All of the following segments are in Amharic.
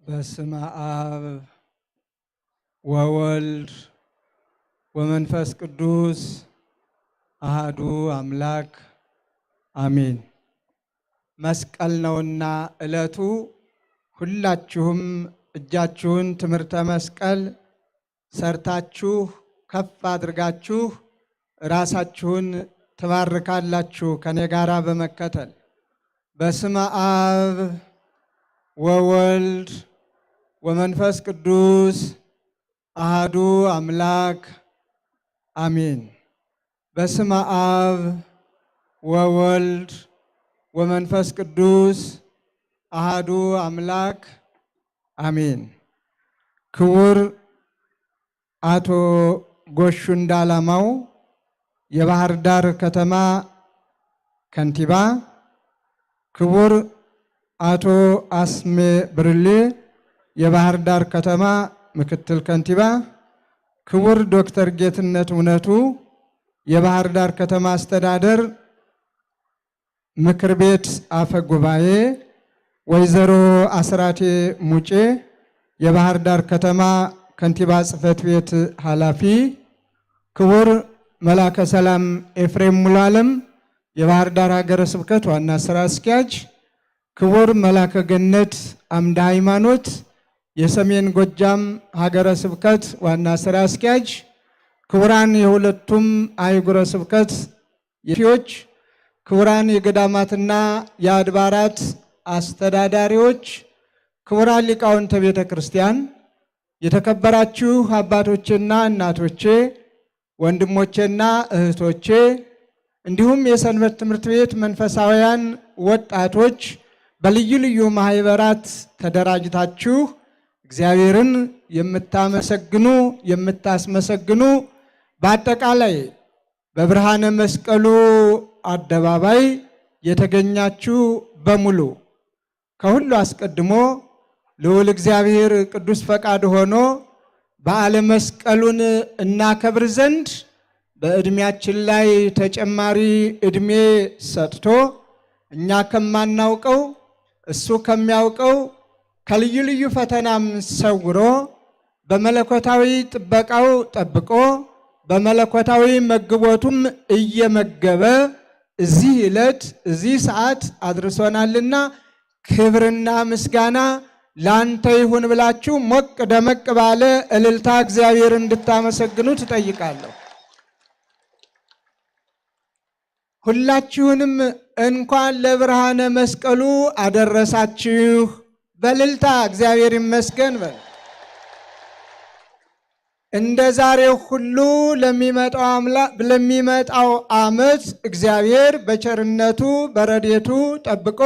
በስመ አብ ወወልድ ወመንፈስ ቅዱስ አሃዱ አምላክ አሜን። መስቀል ነውና ዕለቱ፣ ሁላችሁም እጃችሁን ትምህርተ መስቀል ሰርታችሁ ከፍ አድርጋችሁ ራሳችሁን ትባርካላችሁ ከኔ ጋራ በመከተል። በስመ አብ ወወልድ ወመንፈስ ቅዱስ አሃዱ አምላክ አሜን። በስመ አብ ወወልድ ወመንፈስ ቅዱስ አሃዱ አምላክ አሜን። ክቡር አቶ ጎሹ እንዳላማው የባህር ዳር ከተማ ከንቲባ፣ ክቡር አቶ አስሜ ብርሌ የባህር ዳር ከተማ ምክትል ከንቲባ፣ ክቡር ዶክተር ጌትነት እውነቱ የባህር ዳር ከተማ አስተዳደር ምክር ቤት አፈ ጉባኤ፣ ወይዘሮ አስራቴ ሙጬ የባህር ዳር ከተማ ከንቲባ ጽሕፈት ቤት ኃላፊ፣ ክቡር መላከ ሰላም ኤፍሬም ሙሉዓለም የባህር ዳር ሀገረ ስብከት ዋና ስራ አስኪያጅ፣ ክቡር መላከ ገነት አምደ ሃይማኖት የሰሜን ጎጃም ሀገረ ስብከት ዋና ስራ አስኪያጅ፣ ክቡራን የሁለቱም አህጉረ ስብከት ፊዎች፣ ክቡራን የገዳማትና የአድባራት አስተዳዳሪዎች፣ ክቡራን ሊቃውንተ ቤተ ክርስቲያን፣ የተከበራችሁ አባቶቼና እናቶቼ፣ ወንድሞቼና እህቶቼ፣ እንዲሁም የሰንበት ትምህርት ቤት መንፈሳውያን ወጣቶች በልዩ ልዩ ማህበራት ተደራጅታችሁ እግዚአብሔርን የምታመሰግኑ የምታስመሰግኑ፣ በአጠቃላይ በብርሃነ መስቀሉ አደባባይ የተገኛችሁ በሙሉ፣ ከሁሉ አስቀድሞ ልዑል እግዚአብሔር ቅዱስ ፈቃድ ሆኖ በዓለ መስቀሉን እናከብር ዘንድ በዕድሜያችን ላይ ተጨማሪ ዕድሜ ሰጥቶ እኛ ከማናውቀው እሱ ከሚያውቀው ከልዩ ልዩ ፈተናም ሰውሮ በመለኮታዊ ጥበቃው ጠብቆ በመለኮታዊ መግቦቱም እየመገበ እዚህ ዕለት እዚህ ሰዓት አድርሶናልና ክብርና ምስጋና ላንተ ይሁን ብላችሁ ሞቅ ደመቅ ባለ እልልታ እግዚአብሔር እንድታመሰግኑ ትጠይቃለሁ። ሁላችሁንም እንኳን ለብርሃነ መስቀሉ አደረሳችሁ። በእልልታ እግዚአብሔር ይመስገን በል። እንደ ዛሬው ሁሉ ለሚመጣው ዓመት እግዚአብሔር በቸርነቱ በረድኤቱ ጠብቆ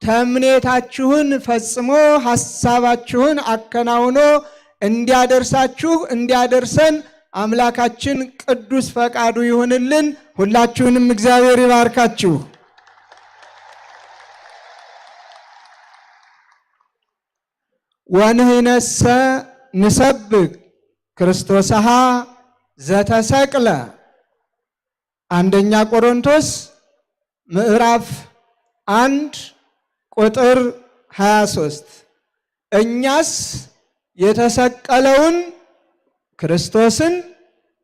ተምኔታችሁን ፈጽሞ ሐሳባችሁን አከናውኖ እንዲያደርሳችሁ እንዲያደርሰን አምላካችን ቅዱስ ፈቃዱ ይሁንልን። ሁላችሁንም እግዚአብሔር ይባርካችሁ። ወንህነሰ ንሰብክ ክርስቶስሃ ዘተሰቅለ፣ አንደኛ ቆሮንቶስ ምዕራፍ 1 ቁጥር 23። እኛስ የተሰቀለውን ክርስቶስን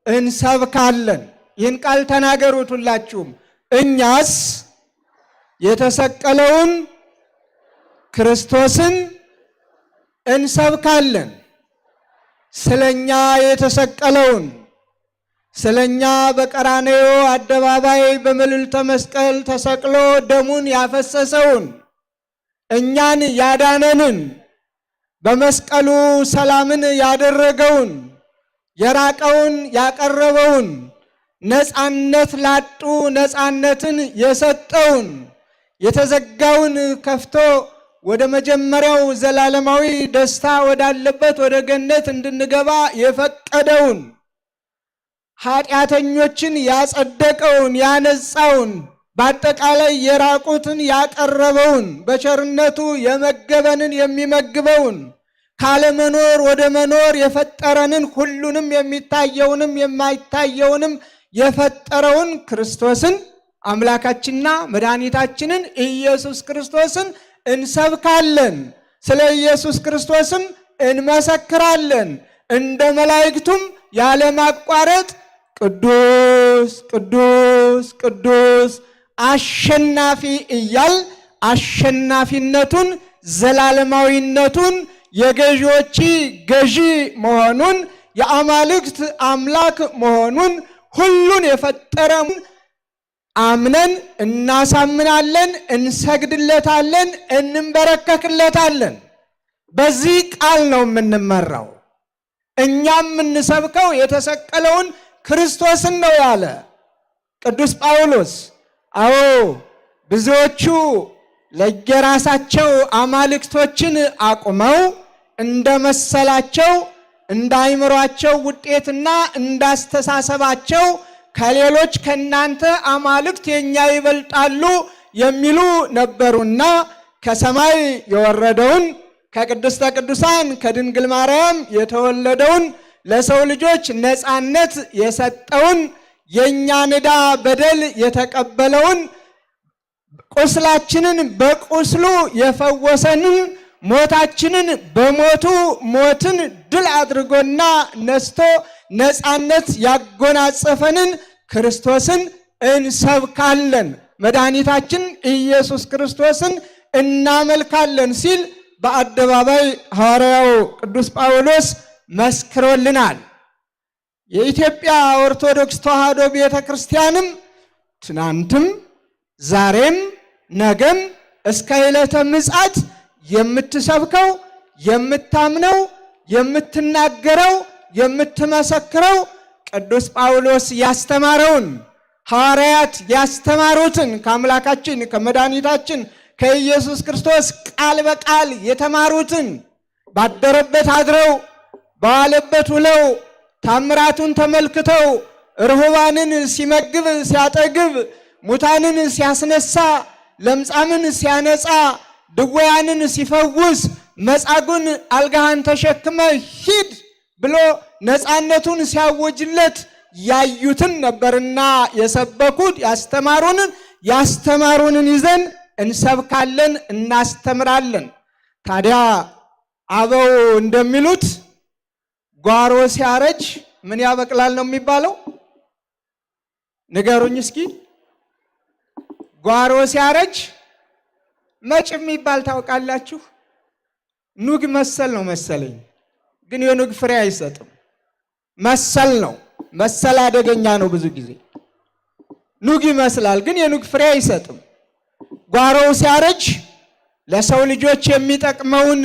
እንሰብካለን። ይህን ቃል ተናገሩት ሁላችሁም። እኛስ የተሰቀለውን ክርስቶስን እንሰብካለን። ስለኛ የተሰቀለውን፣ ስለኛ በቀራንዮ አደባባይ በምልዕልተ መስቀል ተሰቅሎ ደሙን ያፈሰሰውን፣ እኛን ያዳነንን፣ በመስቀሉ ሰላምን ያደረገውን፣ የራቀውን ያቀረበውን፣ ነፃነት ላጡ ነፃነትን የሰጠውን፣ የተዘጋውን ከፍቶ ወደ መጀመሪያው ዘላለማዊ ደስታ ወዳለበት ወደ ገነት እንድንገባ የፈቀደውን፣ ኃጢአተኞችን ያጸደቀውን ያነጻውን፣ በአጠቃላይ የራቁትን ያቀረበውን፣ በቸርነቱ የመገበንን የሚመግበውን፣ ካለመኖር ወደ መኖር የፈጠረንን፣ ሁሉንም የሚታየውንም የማይታየውንም የፈጠረውን ክርስቶስን አምላካችንና መድኃኒታችንን ኢየሱስ ክርስቶስን እንሰብካለን። ስለ ኢየሱስ ክርስቶስም እንመሰክራለን። እንደ መላእክቱም ያለማቋረጥ ቅዱስ ቅዱስ ቅዱስ አሸናፊ እያል አሸናፊነቱን ዘላለማዊነቱን የገዢዎች ገዢ መሆኑን የአማልክት አምላክ መሆኑን ሁሉን የፈጠረ አምነን እናሳምናለን፣ እንሰግድለታለን፣ እንንበረከክለታለን። በዚህ ቃል ነው የምንመራው። እኛም የምንሰብከው የተሰቀለውን ክርስቶስን ነው ያለ ቅዱስ ጳውሎስ። አዎ ብዙዎቹ ለየራሳቸው አማልክቶችን አቁመው እንደመሰላቸው እንደ አይምሯቸው ውጤትና እንዳስተሳሰባቸው ከሌሎች ከናንተ አማልክት የኛ ይበልጣሉ የሚሉ ነበሩና ከሰማይ የወረደውን ከቅድስተ ቅዱሳን ከድንግል ማርያም የተወለደውን ለሰው ልጆች ነፃነት የሰጠውን የእኛን ዕዳ በደል የተቀበለውን ቁስላችንን በቁስሉ የፈወሰንን ሞታችንን በሞቱ ሞትን ድል አድርጎና ነስቶ ነፃነት ያጎናጸፈንን ክርስቶስን እንሰብካለን፣ መድኃኒታችን ኢየሱስ ክርስቶስን እናመልካለን ሲል በአደባባይ ሐዋርያው ቅዱስ ጳውሎስ መስክሮልናል። የኢትዮጵያ ኦርቶዶክስ ተዋሕዶ ቤተ ክርስቲያንም ትናንትም ዛሬም ነገም እስከ ዕለተ ምጽአት የምትሰብከው፣ የምታምነው፣ የምትናገረው፣ የምትመሰክረው ቅዱስ ጳውሎስ ያስተማረውን ሐዋርያት ያስተማሩትን ከአምላካችን ከመድኃኒታችን ከኢየሱስ ክርስቶስ ቃል በቃል የተማሩትን ባደረበት አድረው በዋለበት ውለው ታምራቱን ተመልክተው ርሁባንን ሲመግብ ሲያጠግብ፣ ሙታንን ሲያስነሳ፣ ለምጻምን ሲያነጻ፣ ድወያንን ሲፈውስ፣ መጻጉን አልጋህን ተሸክመ ሂድ ብሎ ነፃነቱን ሲያወጅለት ያዩትን ነበርና የሰበኩት ያስተማሩንን ያስተማሩንን ይዘን እንሰብካለን፣ እናስተምራለን። ታዲያ አበው እንደሚሉት ጓሮ ሲያረጅ ምን ያበቅላል ነው የሚባለው? ንገሩኝ እስኪ። ጓሮ ሲያረጅ መጭ የሚባል ታውቃላችሁ? ኑግ መሰል ነው መሰለኝ፣ ግን የኑግ ፍሬ አይሰጥም። መሰል ነው መሰል አደገኛ ነው። ብዙ ጊዜ ኑግ ይመስላል፣ ግን የኑግ ፍሬ አይሰጥም። ጓሮው ሲያረጅ ለሰው ልጆች የሚጠቅመውን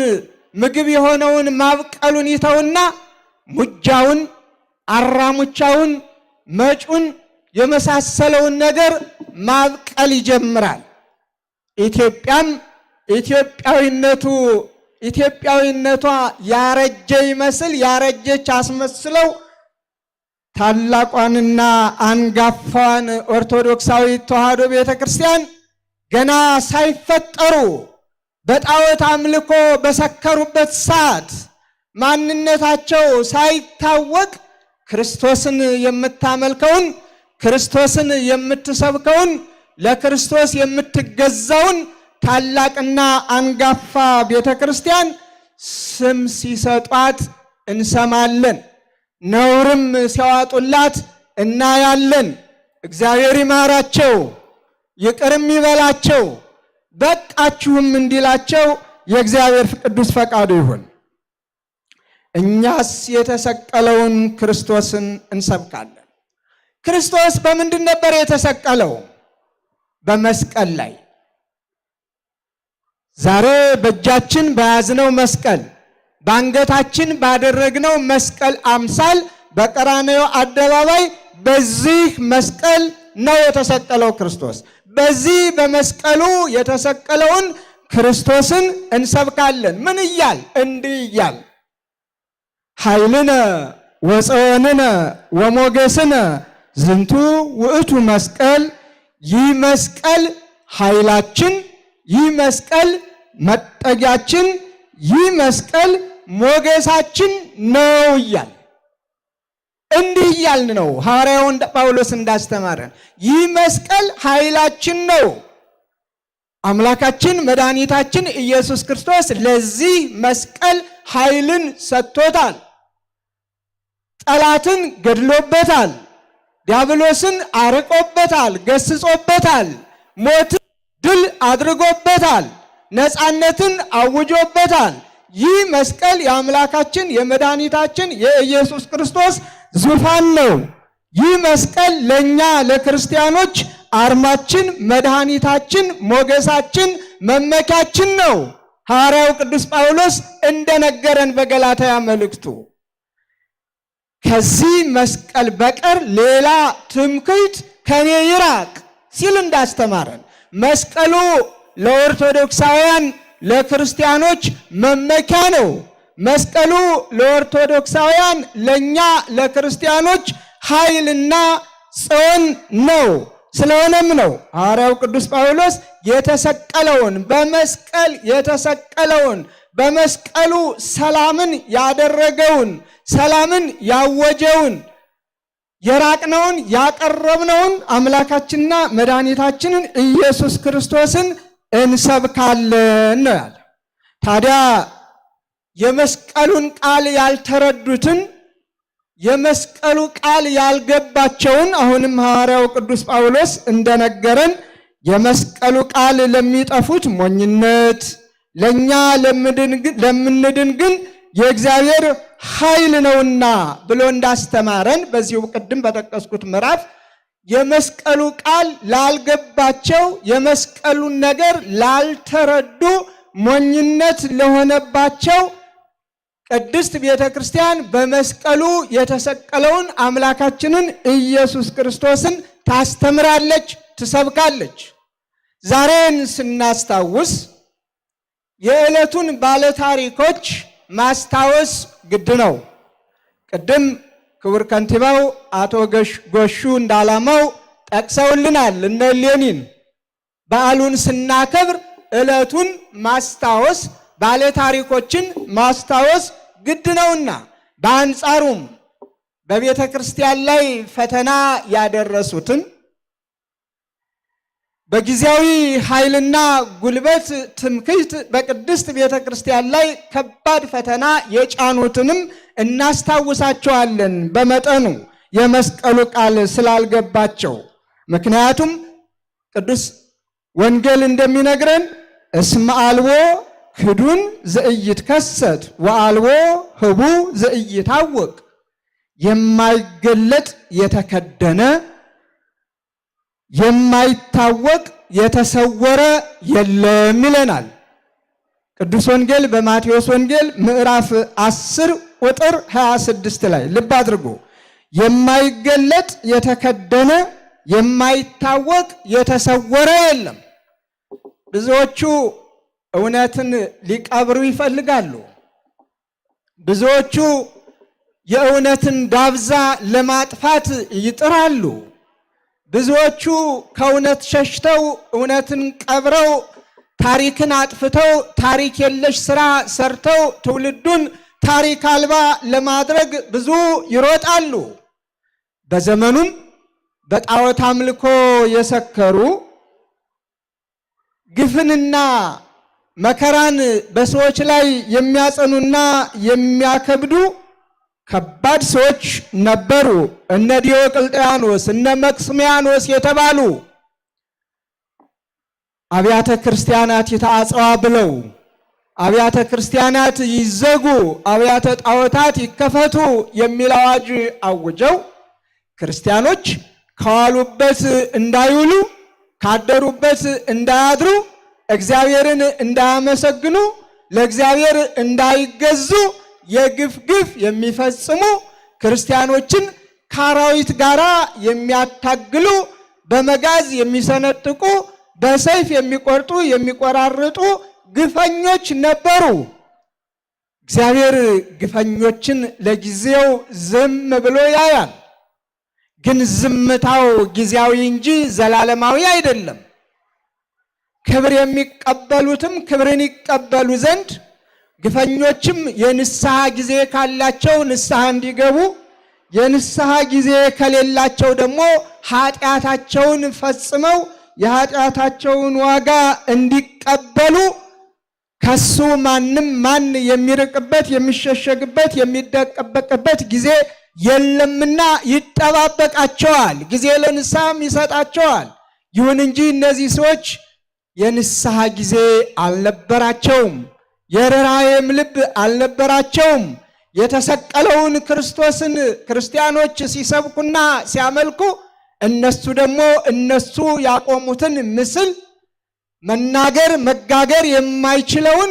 ምግብ የሆነውን ማብቀሉን ይተውና ሙጃውን፣ አራሙቻውን፣ መጩን የመሳሰለውን ነገር ማብቀል ይጀምራል። ኢትዮጵያም ኢትዮጵያዊነቱ ኢትዮጵያዊነቷ ያረጀ ይመስል ያረጀች አስመስለው ታላቋንና አንጋፋዋን ኦርቶዶክሳዊ ተዋሕዶ ቤተ ክርስቲያን ገና ሳይፈጠሩ በጣዖት አምልኮ በሰከሩበት ሰዓት ማንነታቸው ሳይታወቅ ክርስቶስን የምታመልከውን ክርስቶስን የምትሰብከውን ለክርስቶስ የምትገዛውን ታላቅና አንጋፋ ቤተ ክርስቲያን ስም ሲሰጧት እንሰማለን። ነውርም ሲያዋጡላት እናያለን። እግዚአብሔር ይማራቸው፣ ይቅርም ይበላቸው፣ በቃችሁም እንዲላቸው የእግዚአብሔር ቅዱስ ፈቃዱ ይሁን። እኛስ የተሰቀለውን ክርስቶስን እንሰብካለን። ክርስቶስ በምንድን ነበር የተሰቀለው? በመስቀል ላይ። ዛሬ በእጃችን በያዝነው መስቀል፣ በአንገታችን ባደረግነው መስቀል አምሳል በቀራንዮ አደባባይ በዚህ መስቀል ነው የተሰቀለው ክርስቶስ። በዚህ በመስቀሉ የተሰቀለውን ክርስቶስን እንሰብካለን። ምን እያል? እንዲህ እያል ኃይልነ ወጽዮንነ ወሞገስነ ዝንቱ ውእቱ መስቀል። ይህ መስቀል ኃይላችን፣ ይህ መስቀል መጠጊያችን፣ ይህ መስቀል ሞገሳችን ነው እያል እንዲህ እያልን ነው ሐዋርያው ጳውሎስ እንዳስተማረን ይህ መስቀል ኃይላችን ነው። አምላካችን መድኃኒታችን ኢየሱስ ክርስቶስ ለዚህ መስቀል ኃይልን ሰጥቶታል። ጠላትን ገድሎበታል። ዲያብሎስን አርቆበታል፣ ገስጾበታል። ሞትን ድል አድርጎበታል። ነፃነትን አውጆበታል። ይህ መስቀል የአምላካችን የመድኃኒታችን የኢየሱስ ክርስቶስ ዙፋን ነው። ይህ መስቀል ለእኛ ለክርስቲያኖች አርማችን፣ መድኃኒታችን፣ ሞገሳችን፣ መመኪያችን ነው። ሐዋርያው ቅዱስ ጳውሎስ እንደነገረን በገላትያ መልእክቱ ከዚህ መስቀል በቀር ሌላ ትምክህት ከኔ ይራቅ ሲል እንዳስተማረን መስቀሉ ለኦርቶዶክሳውያን ለክርስቲያኖች መመኪያ ነው። መስቀሉ ለኦርቶዶክሳውያን ለኛ ለክርስቲያኖች ኃይልና ጽዮን ነው። ስለሆነም ነው ሐዋርያው ቅዱስ ጳውሎስ የተሰቀለውን በመስቀል የተሰቀለውን በመስቀሉ ሰላምን ያደረገውን ሰላምን ያወጀውን የራቅነውን ያቀረብነውን አምላካችንና መድኃኒታችንን ኢየሱስ ክርስቶስን እንሰብካለን ነው ያለ። ታዲያ የመስቀሉን ቃል ያልተረዱትን የመስቀሉ ቃል ያልገባቸውን አሁንም ሐዋርያው ቅዱስ ጳውሎስ እንደነገረን የመስቀሉ ቃል ለሚጠፉት ሞኝነት፣ ለእኛ ለምንድን ግን የእግዚአብሔር ኃይል ነውና ብሎ እንዳስተማረን በዚሁ ቅድም በጠቀስኩት ምዕራፍ የመስቀሉ ቃል ላልገባቸው የመስቀሉን ነገር ላልተረዱ ሞኝነት ለሆነባቸው ቅድስት ቤተ ክርስቲያን በመስቀሉ የተሰቀለውን አምላካችንን ኢየሱስ ክርስቶስን ታስተምራለች፣ ትሰብካለች። ዛሬን ስናስታውስ የዕለቱን ባለታሪኮች ማስታወስ ግድ ነው። ቅድም ክቡር ከንቲባው አቶ ጎሹ እንዳላማው ጠቅሰውልናል። እነ ሌኒን በዓሉን ስናከብር ዕለቱን ማስታወስ ባለታሪኮችን ማስታወስ ግድ ነውና፣ በአንጻሩም በቤተ ክርስቲያን ላይ ፈተና ያደረሱትን በጊዜያዊ ኃይልና ጉልበት ትምክህት በቅድስት ቤተ ክርስቲያን ላይ ከባድ ፈተና የጫኑትንም እናስታውሳቸዋለን። በመጠኑ የመስቀሉ ቃል ስላልገባቸው። ምክንያቱም ቅዱስ ወንጌል እንደሚነግረን እስመ አልቦ ክዱን ዘኢይትከሰት ወአልቦ ህቡ ዘኢይታወቅ፣ የማይገለጥ የተከደነ የማይታወቅ የተሰወረ የለም ይለናል። ቅዱስ ወንጌል በማቴዎስ ወንጌል ምዕራፍ 10 ቁጥር 26 ላይ ልብ አድርጎ የማይገለጥ የተከደነ የማይታወቅ የተሰወረ የለም። ብዙዎቹ እውነትን ሊቀብሩ ይፈልጋሉ። ብዙዎቹ የእውነትን ዳብዛ ለማጥፋት ይጥራሉ። ብዙዎቹ ከእውነት ሸሽተው እውነትን ቀብረው ታሪክን አጥፍተው ታሪክ የለሽ ስራ ሰርተው ትውልዱን ታሪክ አልባ ለማድረግ ብዙ ይሮጣሉ። በዘመኑም በጣዖት አምልኮ የሰከሩ ግፍንና መከራን በሰዎች ላይ የሚያጸኑና የሚያከብዱ ከባድ ሰዎች ነበሩ። እነ ዲዮቅልጥያኖስ እነ መክስሚያኖስ የተባሉ አብያተ ክርስቲያናት ይታጸዋ ብለው አብያተ ክርስቲያናት ይዘጉ፣ አብያተ ጣዖታት ይከፈቱ የሚል አዋጅ አውጀው ክርስቲያኖች ከዋሉበት እንዳይውሉ ካደሩበት እንዳያድሩ እግዚአብሔርን እንዳያመሰግኑ ለእግዚአብሔር እንዳይገዙ የግፍ ግፍ የሚፈጽሙ ክርስቲያኖችን ከአራዊት ጋር የሚያታግሉ በመጋዝ የሚሰነጥቁ በሰይፍ የሚቆርጡ የሚቆራርጡ ግፈኞች ነበሩ። እግዚአብሔር ግፈኞችን ለጊዜው ዝም ብሎ ያያል። ግን ዝምታው ጊዜያዊ እንጂ ዘላለማዊ አይደለም። ክብር የሚቀበሉትም ክብርን ይቀበሉ ዘንድ ግፈኞችም የንስሐ ጊዜ ካላቸው ንስሐ እንዲገቡ የንስሐ ጊዜ ከሌላቸው ደግሞ ኃጢአታቸውን ፈጽመው የኃጢአታቸውን ዋጋ እንዲቀበሉ ከሱ ማንም ማን የሚርቅበት፣ የሚሸሸግበት፣ የሚደበቅበት ጊዜ የለምና ይጠባበቃቸዋል። ጊዜ ለንስሐም ይሰጣቸዋል። ይሁን እንጂ እነዚህ ሰዎች የንስሐ ጊዜ አልነበራቸውም። የርኅራኄም ልብ አልነበራቸውም። የተሰቀለውን ክርስቶስን ክርስቲያኖች ሲሰብኩና ሲያመልኩ እነሱ ደግሞ እነሱ ያቆሙትን ምስል፣ መናገር መጋገር የማይችለውን፣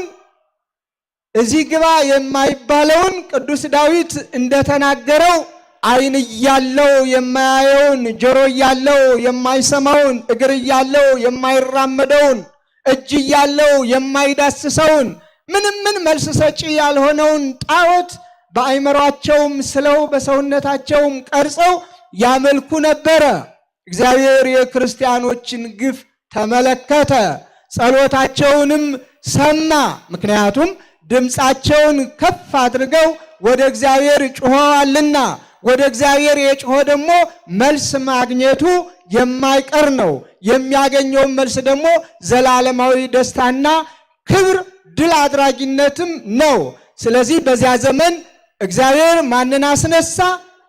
እዚህ ግባ የማይባለውን፣ ቅዱስ ዳዊት እንደተናገረው ዓይን እያለው የማያየውን፣ ጆሮ እያለው የማይሰማውን፣ እግር እያለው የማይራመደውን፣ እጅ እያለው የማይዳስሰውን፣ ምንም ምን መልስ ሰጪ ያልሆነውን ጣዖት በአእምሯቸውም ስለው በሰውነታቸውም ቀርጸው ያመልኩ ነበረ። እግዚአብሔር የክርስቲያኖችን ግፍ ተመለከተ፣ ጸሎታቸውንም ሰማ። ምክንያቱም ድምፃቸውን ከፍ አድርገው ወደ እግዚአብሔር ጮኸዋልና፣ ወደ እግዚአብሔር የጮኸ ደግሞ መልስ ማግኘቱ የማይቀር ነው። የሚያገኘውን መልስ ደግሞ ዘላለማዊ ደስታና ክብር፣ ድል አድራጊነትም ነው። ስለዚህ በዚያ ዘመን እግዚአብሔር ማንን አስነሳ?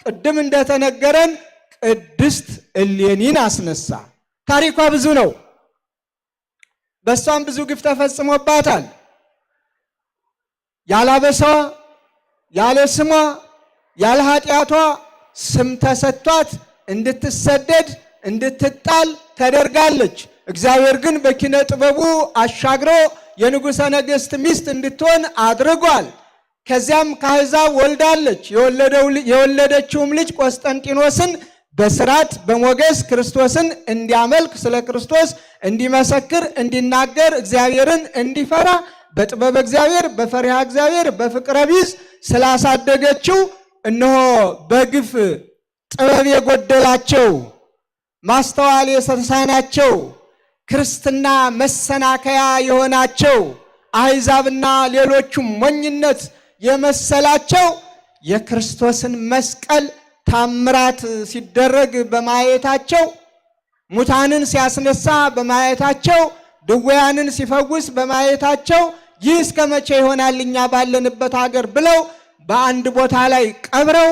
ቅድም እንደተነገረን ቅድስት እሌኒን አስነሳ። ታሪኳ ብዙ ነው። በእሷም ብዙ ግፍ ተፈጽሞባታል። ያላበሳዋ፣ ያለ ስሟ፣ ያለ ኃጢአቷ ስም ተሰጥቷት እንድትሰደድ፣ እንድትጣል ተደርጋለች። እግዚአብሔር ግን በኪነ ጥበቡ አሻግሮ የንጉሠ ነገሥት ሚስት እንድትሆን አድርጓል። ከዚያም ከአሕዛብ ወልዳለች። የወለደችውም ልጅ ቆስጠንጢኖስን በስርዓት በሞገስ ክርስቶስን እንዲያመልክ፣ ስለ ክርስቶስ እንዲመሰክር፣ እንዲናገር፣ እግዚአብሔርን እንዲፈራ በጥበብ እግዚአብሔር፣ በፈሪሃ እግዚአብሔር፣ በፍቅረ ቢጽ ስላሳደገችው፣ እነሆ በግፍ ጥበብ የጎደላቸው፣ ማስተዋል የተሳናቸው፣ ክርስትና መሰናከያ የሆናቸው አሕዛብና ሌሎቹም ሞኝነት የመሰላቸው የክርስቶስን መስቀል ታምራት ሲደረግ በማየታቸው፣ ሙታንን ሲያስነሳ በማየታቸው፣ ድውያንን ሲፈውስ በማየታቸው ይህ እስከ መቼ ይሆናል እኛ ባለንበት ሀገር ብለው በአንድ ቦታ ላይ ቀብረው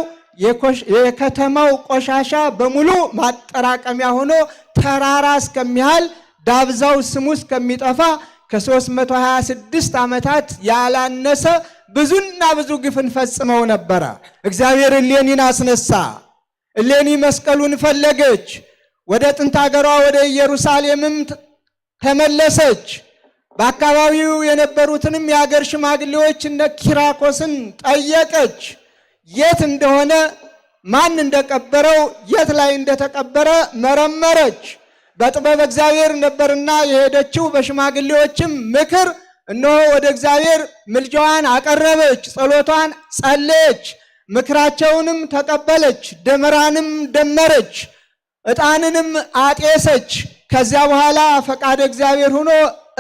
የከተማው ቆሻሻ በሙሉ ማጠራቀሚያ ሆኖ ተራራ እስከሚያህል ዳብዛው ስሙ እስከሚጠፋ ከ326 ዓመታት ያላነሰ ብዙና ብዙ ግፍን ፈጽመው ነበረ። እግዚአብሔር እሌኒን አስነሳ። እሌኒ መስቀሉን ፈለገች። ወደ ጥንት አገሯ ወደ ኢየሩሳሌምም ተመለሰች። በአካባቢው የነበሩትንም የአገር ሽማግሌዎች እነ ኪራኮስን ጠየቀች። የት እንደሆነ፣ ማን እንደቀበረው፣ የት ላይ እንደተቀበረ መረመረች። በጥበብ እግዚአብሔር ነበርና የሄደችው፣ በሽማግሌዎችም ምክር እነሆ ወደ እግዚአብሔር ምልጃዋን አቀረበች፣ ጸሎቷን ጸለየች፣ ምክራቸውንም ተቀበለች፣ ደመራንም ደመረች፣ ዕጣንንም አጤሰች። ከዚያ በኋላ ፈቃደ እግዚአብሔር ሆኖ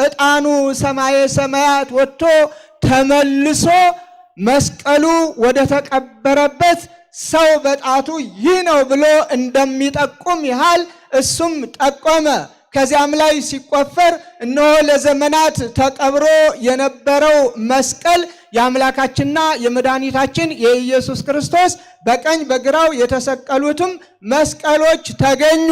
ዕጣኑ ሰማየ ሰማያት ወጥቶ ተመልሶ መስቀሉ ወደ ተቀበረበት ሰው በጣቱ ይህ ነው ብሎ እንደሚጠቁም ያህል እሱም ጠቆመ። ከዚያም ላይ ሲቆፈር እነሆ ለዘመናት ተቀብሮ የነበረው መስቀል፣ የአምላካችንና የመድኃኒታችን የኢየሱስ ክርስቶስ በቀኝ በግራው የተሰቀሉትም መስቀሎች ተገኙ።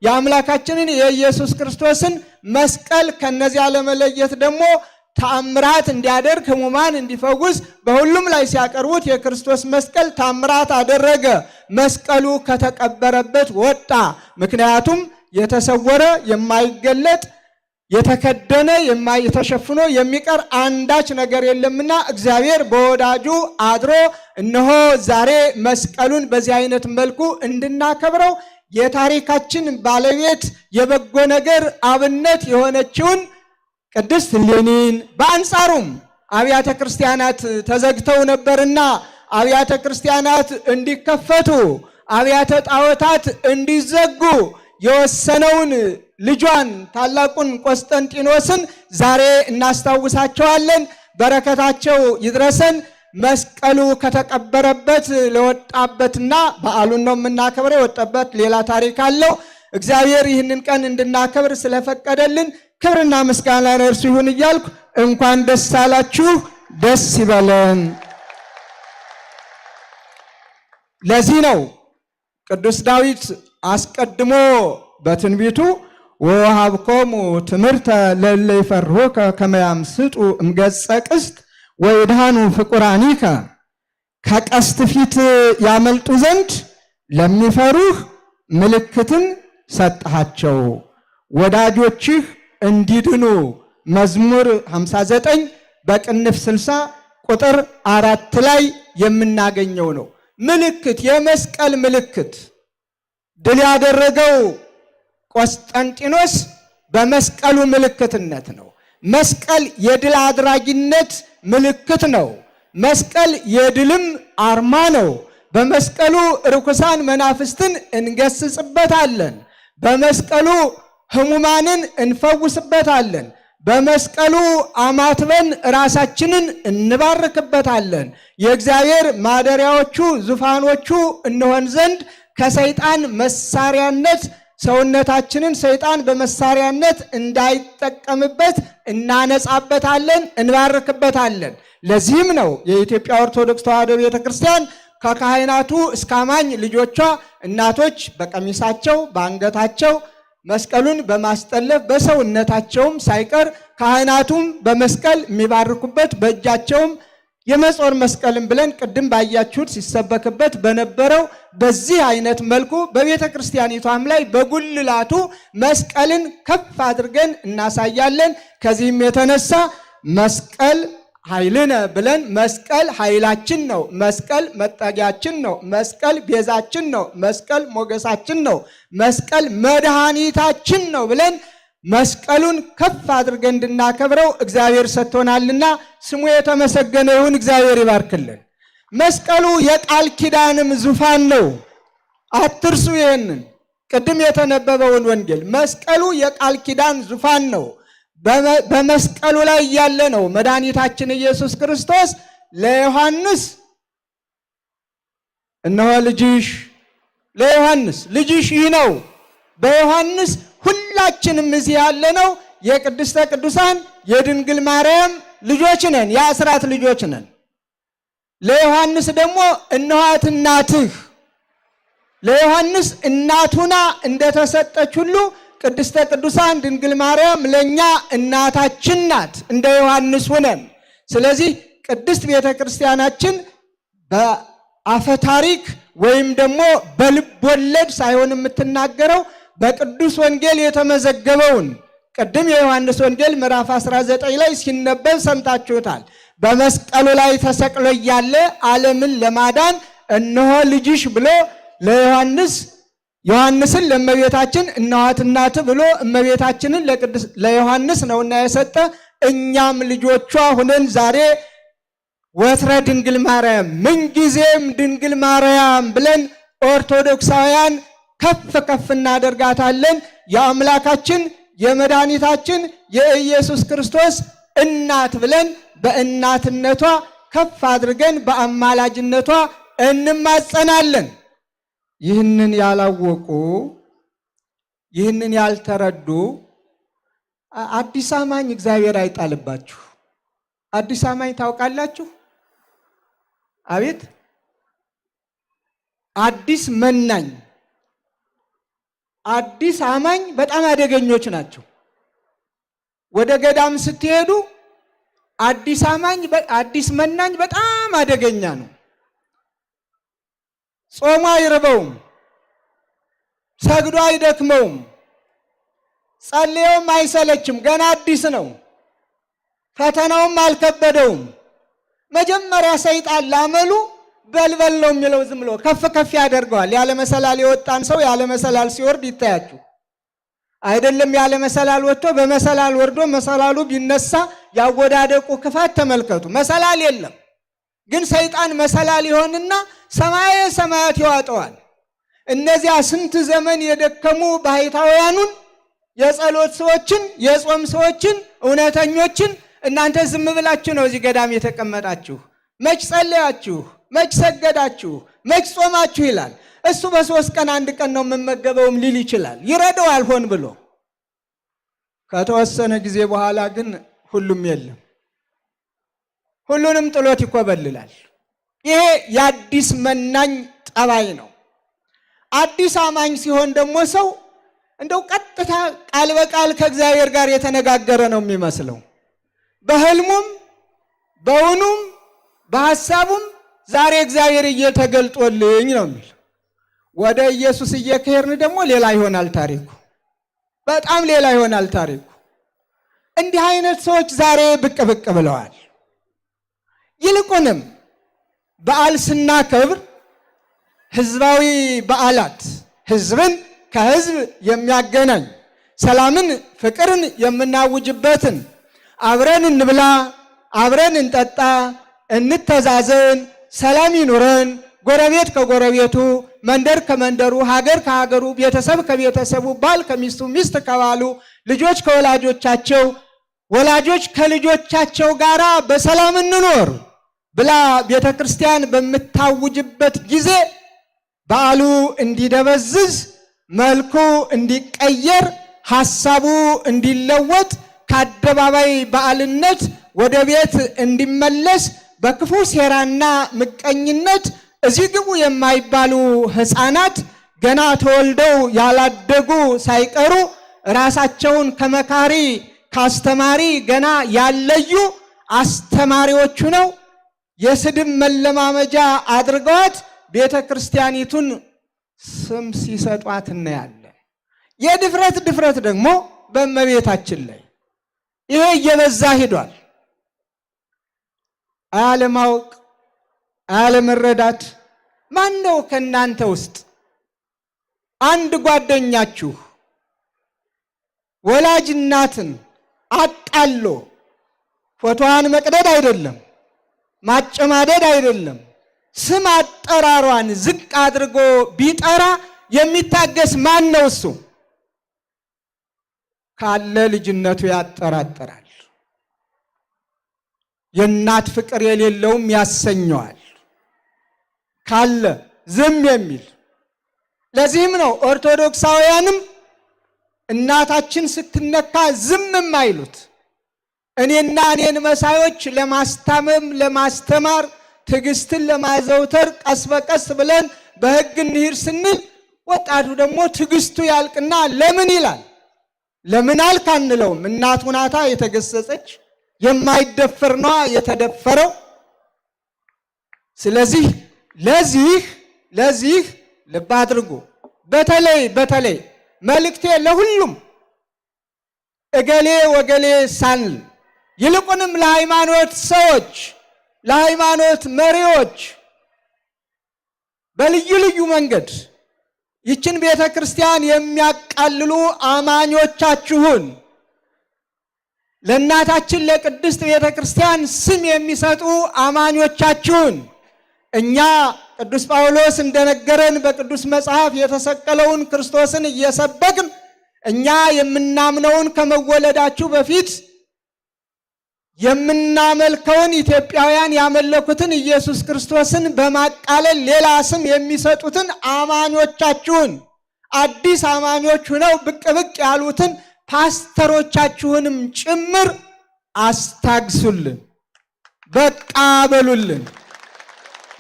የአምላካችንን የኢየሱስ ክርስቶስን መስቀል ከነዚያ ለመለየት ደግሞ ተአምራት እንዲያደርግ፣ ሕሙማን እንዲፈውስ በሁሉም ላይ ሲያቀርቡት የክርስቶስ መስቀል ታምራት አደረገ። መስቀሉ ከተቀበረበት ወጣ። ምክንያቱም የተሰወረ፣ የማይገለጥ፣ የተከደነ፣ ተሸፍኖ የሚቀር አንዳች ነገር የለምና እግዚአብሔር በወዳጁ አድሮ እነሆ ዛሬ መስቀሉን በዚህ አይነት መልኩ እንድናከብረው የታሪካችን ባለቤት፣ የበጎ ነገር አብነት የሆነችውን ቅድስት እሌኒን፣ በአንጻሩም አብያተ ክርስቲያናት ተዘግተው ነበርና አብያተ ክርስቲያናት እንዲከፈቱ፣ አብያተ ጣዖታት እንዲዘጉ የወሰነውን ልጇን ታላቁን ቆስጠንጢኖስን ዛሬ እናስታውሳቸዋለን። በረከታቸው ይድረሰን። መስቀሉ ከተቀበረበት ለወጣበትና በዓሉን ነው የምናከብረው። የወጣበት ሌላ ታሪክ አለው። እግዚአብሔር ይህንን ቀን እንድናከብር ስለፈቀደልን ክብርና ምስጋና ለእርሱ ይሁን እያልኩ እንኳን ደስ አላችሁ፣ ደስ ይበለን። ለዚህ ነው ቅዱስ ዳዊት አስቀድሞ በትንቢቱ ወወሃብኮሙ ትምህርተ ለእለ ይፈርሁከ ከመ ያምስጡ እምገጸ ቅስት ወይድሃኑ ፍቁራኒከ፣ ከቀስት ፊት ያመልጡ ዘንድ ለሚፈሩህ ምልክትን ሰጥሃቸው ወዳጆችህ እንዲድኑ። መዝሙር 59 በቅንፍ 60 ቁጥር 4 ላይ የምናገኘው ነው። ምልክት፣ የመስቀል ምልክት ድል ያደረገው ቆስጠንጢኖስ በመስቀሉ ምልክትነት ነው። መስቀል የድል አድራጊነት ምልክት ነው። መስቀል የድልም አርማ ነው። በመስቀሉ ርኩሳን መናፍስትን እንገስጽበታለን። በመስቀሉ ሕሙማንን እንፈውስበታለን። በመስቀሉ አማትበን ራሳችንን እንባርክበታለን። የእግዚአብሔር ማደሪያዎቹ ዙፋኖቹ እንሆን ዘንድ ከሰይጣን መሳሪያነት ሰውነታችንን ሰይጣን በመሳሪያነት እንዳይጠቀምበት እናነጻበታለን፣ እንባርክበታለን። ለዚህም ነው የኢትዮጵያ ኦርቶዶክስ ተዋሕዶ ቤተክርስቲያን ከካህናቱ እስከ አማኝ ልጆቿ እናቶች በቀሚሳቸው በአንገታቸው መስቀሉን በማስጠለፍ በሰውነታቸውም ሳይቀር ካህናቱም በመስቀል የሚባርኩበት በእጃቸውም የመጾር መስቀልን ብለን ቅድም ባያችሁት ሲሰበክበት በነበረው በዚህ አይነት መልኩ በቤተ ክርስቲያኒቷም ላይ በጉልላቱ መስቀልን ከፍ አድርገን እናሳያለን። ከዚህም የተነሳ መስቀል ኃይልነ ብለን መስቀል ኃይላችን ነው፣ መስቀል መጠጊያችን ነው፣ መስቀል ቤዛችን ነው፣ መስቀል ሞገሳችን ነው፣ መስቀል መድኃኒታችን ነው ብለን መስቀሉን ከፍ አድርገን እንድናከብረው እግዚአብሔር ሰጥቶናልና ስሙ የተመሰገነ ይሁን። እግዚአብሔር ይባርክልን። መስቀሉ የቃል ኪዳንም ዙፋን ነው። አትርሱ ይሄንን ቅድም የተነበበውን ወንጌል። መስቀሉ የቃል ኪዳን ዙፋን ነው። በመስቀሉ ላይ ያለ ነው መድኃኒታችን ኢየሱስ ክርስቶስ ለዮሐንስ እነሆ ልጅሽ፣ ለዮሐንስ ልጅሽ ይህ ነው። በዮሐንስ ሁላችንም እዚህ ያለነው የቅድስተ ቅዱሳን የድንግል ማርያም ልጆች ነን፣ የአስራት ልጆች ነን። ለዮሐንስ ደግሞ እነኋት እናትህ፣ ለዮሐንስ እናቱና እንደተሰጠች ሁሉ ቅድስተ ቅዱሳን ድንግል ማርያም ለኛ እናታችን ናት፣ እንደ ዮሐንስ ሆነን። ስለዚህ ቅድስት ቤተ ክርስቲያናችን በአፈ ታሪክ ወይም ደግሞ በልብ ወለድ ሳይሆን የምትናገረው በቅዱስ ወንጌል የተመዘገበውን ቅድም የዮሐንስ ወንጌል ምዕራፍ 19 ላይ ሲነበብ ሰምታችሁታል። በመስቀሉ ላይ ተሰቅሎ እያለ ዓለምን ለማዳን እነሆ ልጅሽ ብሎ ለዮሐንስ፣ ዮሐንስን ለእመቤታችን እነኋት እናት ብሎ እመቤታችንን ለቅዱስ ለዮሐንስ ነውና የሰጠ፣ እኛም ልጆቿ ሁነን ዛሬ ወትረ ድንግል ማርያም፣ ምንጊዜም ድንግል ማርያም ብለን ኦርቶዶክሳውያን ከፍ ከፍ እናደርጋታለን። የአምላካችን የመድኃኒታችን የኢየሱስ ክርስቶስ እናት ብለን በእናትነቷ ከፍ አድርገን በአማላጅነቷ እንማጸናለን። ይህንን ያላወቁ፣ ይህንን ያልተረዱ አዲስ አማኝ እግዚአብሔር አይጣልባችሁ። አዲስ አማኝ ታውቃላችሁ? አቤት አዲስ መናኝ፣ አዲስ አማኝ በጣም አደገኞች ናቸው። ወደ ገዳም ስትሄዱ አዲስ አማኝ፣ አዲስ መናኝ በጣም አደገኛ ነው። ጾሙ አይርበውም፣ ሰግዶ አይደክመውም፣ ጸልየውም አይሰለችም። ገና አዲስ ነው። ፈተናውም አልከበደውም። መጀመሪያ ሰይጣን ላመሉ በልበል ነው የሚለው። ዝም ብሎ ከፍ ከፍ ያደርገዋል። ያለ መሰላል የወጣን ሰው ያለ መሰላል ሲወርድ ይታያችሁ። አይደለም ያለ መሰላል ወጥቶ በመሰላል ወርዶ መሰላሉ ቢነሳ ያወዳደቁ ክፋት ተመልከቱ። መሰላል የለም፣ ግን ሰይጣን መሰላል ይሆንና ሰማየ ሰማያት ይዋጠዋል። እነዚያ ስንት ዘመን የደከሙ ባህታውያኑን፣ የጸሎት ሰዎችን፣ የጾም ሰዎችን፣ እውነተኞችን እናንተ ዝም ብላችሁ ነው እዚህ ገዳም የተቀመጣችሁ። መች ጸለያችሁ? መች ሰገዳችሁ? መች ጾማችሁ ይላል። እሱ በ3 ቀን አንድ ቀን ነው የምመገበውም ሊል ይችላል። ይረዳዋል ሆን ብሎ። ከተወሰነ ጊዜ በኋላ ግን ሁሉም የለም፣ ሁሉንም ጥሎት ይኮበልላል። ይሄ የአዲስ መናኝ ጠባይ ነው። አዲስ አማኝ ሲሆን ደግሞ ሰው እንደው ቀጥታ ቃል በቃል ከእግዚአብሔር ጋር የተነጋገረ ነው የሚመስለው። በህልሙም በውኑም በሐሳቡም ዛሬ እግዚአብሔር እየተገልጦልኝ ነው የሚል። ወደ ኢየሱስ እየከሄርን ደግሞ ሌላ ይሆናል ታሪኩ፣ በጣም ሌላ ይሆናል ታሪኩ። እንዲህ አይነት ሰዎች ዛሬ ብቅ ብቅ ብለዋል። ይልቁንም በዓል ስናከብር ህዝባዊ በዓላት ህዝብን ከህዝብ የሚያገናኝ፣ ሰላምን ፍቅርን የምናውጅበትን፣ አብረን እንብላ፣ አብረን እንጠጣ፣ እንተዛዘን፣ ሰላም ይኑረን፣ ጎረቤት ከጎረቤቱ፣ መንደር ከመንደሩ፣ ሀገር ከሀገሩ፣ ቤተሰብ ከቤተሰቡ፣ ባል ከሚስቱ፣ ሚስት ከባሉ፣ ልጆች ከወላጆቻቸው፣ ወላጆች ከልጆቻቸው ጋራ በሰላም እንኖር ብላ ቤተ ክርስቲያን በምታውጅበት ጊዜ በዓሉ እንዲደበዝዝ፣ መልኩ እንዲቀየር፣ ሐሳቡ እንዲለወጥ፣ ከአደባባይ በዓልነት ወደ ቤት እንዲመለስ በክፉ ሴራና ምቀኝነት እዚህ ግቡ የማይባሉ ሕፃናት፣ ገና ተወልደው ያላደጉ ሳይቀሩ፣ ራሳቸውን ከመካሪ ከአስተማሪ ገና ያለዩ አስተማሪዎቹ ነው የስድብ መለማመጃ አድርገዋት ቤተ ክርስቲያኒቱን ስም ሲሰጧት እናያለን። የድፍረት ድፍረት ደግሞ በእመቤታችን ላይ ይሄ እየበዛ ሂዷል። አለማወቅ፣ አለመረዳት። ማን ነው ከእናንተ ውስጥ አንድ ጓደኛችሁ ወላጅ እናትን አጣሎ፣ ፎቶዋን መቅደድ አይደለም፣ ማጨማደድ አይደለም፣ ስም አጠራሯን ዝቅ አድርጎ ቢጠራ የሚታገስ ማን ነው? እሱ ካለ ልጅነቱ ያጠራጥራል። የእናት ፍቅር የሌለውም ያሰኘዋል። ካለ ዝም የሚል። ለዚህም ነው ኦርቶዶክሳውያንም እናታችን ስትነካ ዝም የማይሉት። እኔና እኔን መሳዮች ለማስታመም፣ ለማስተማር፣ ትዕግስትን ለማዘውተር ቀስ በቀስ ብለን በሕግ እንሂድ ስንል ወጣቱ ደግሞ ትዕግስቱ ያልቅና ለምን ይላል። ለምን አልክ አንለውም። እናቱ ናታ የተገሰጸች፣ የማይደፈር ነዋ የተደፈረው። ስለዚህ ለዚህ ልብ አድርጉ። በተለይ በተለይ መልእክቴ ለሁሉም እገሌ ወገሌ ሳንል፣ ይልቁንም ለሃይማኖት ሰዎች፣ ለሃይማኖት መሪዎች፣ በልዩ ልዩ መንገድ ይችን ቤተ ክርስቲያን የሚያቃልሉ አማኞቻችሁን፣ ለእናታችን ለቅድስት ቤተ ክርስቲያን ስም የሚሰጡ አማኞቻችሁን፣ እኛ ቅዱስ ጳውሎስ እንደነገረን በቅዱስ መጽሐፍ የተሰቀለውን ክርስቶስን እየሰበክን፣ እኛ የምናምነውን፣ ከመወለዳችሁ በፊት የምናመልከውን፣ ኢትዮጵያውያን ያመለኩትን ኢየሱስ ክርስቶስን በማቃለል ሌላ ስም የሚሰጡትን አማኞቻችሁን፣ አዲስ አማኞች ሁነው ብቅ ብቅ ያሉትን ፓስተሮቻችሁንም ጭምር አስታግሱልን። በቃ በሉልን።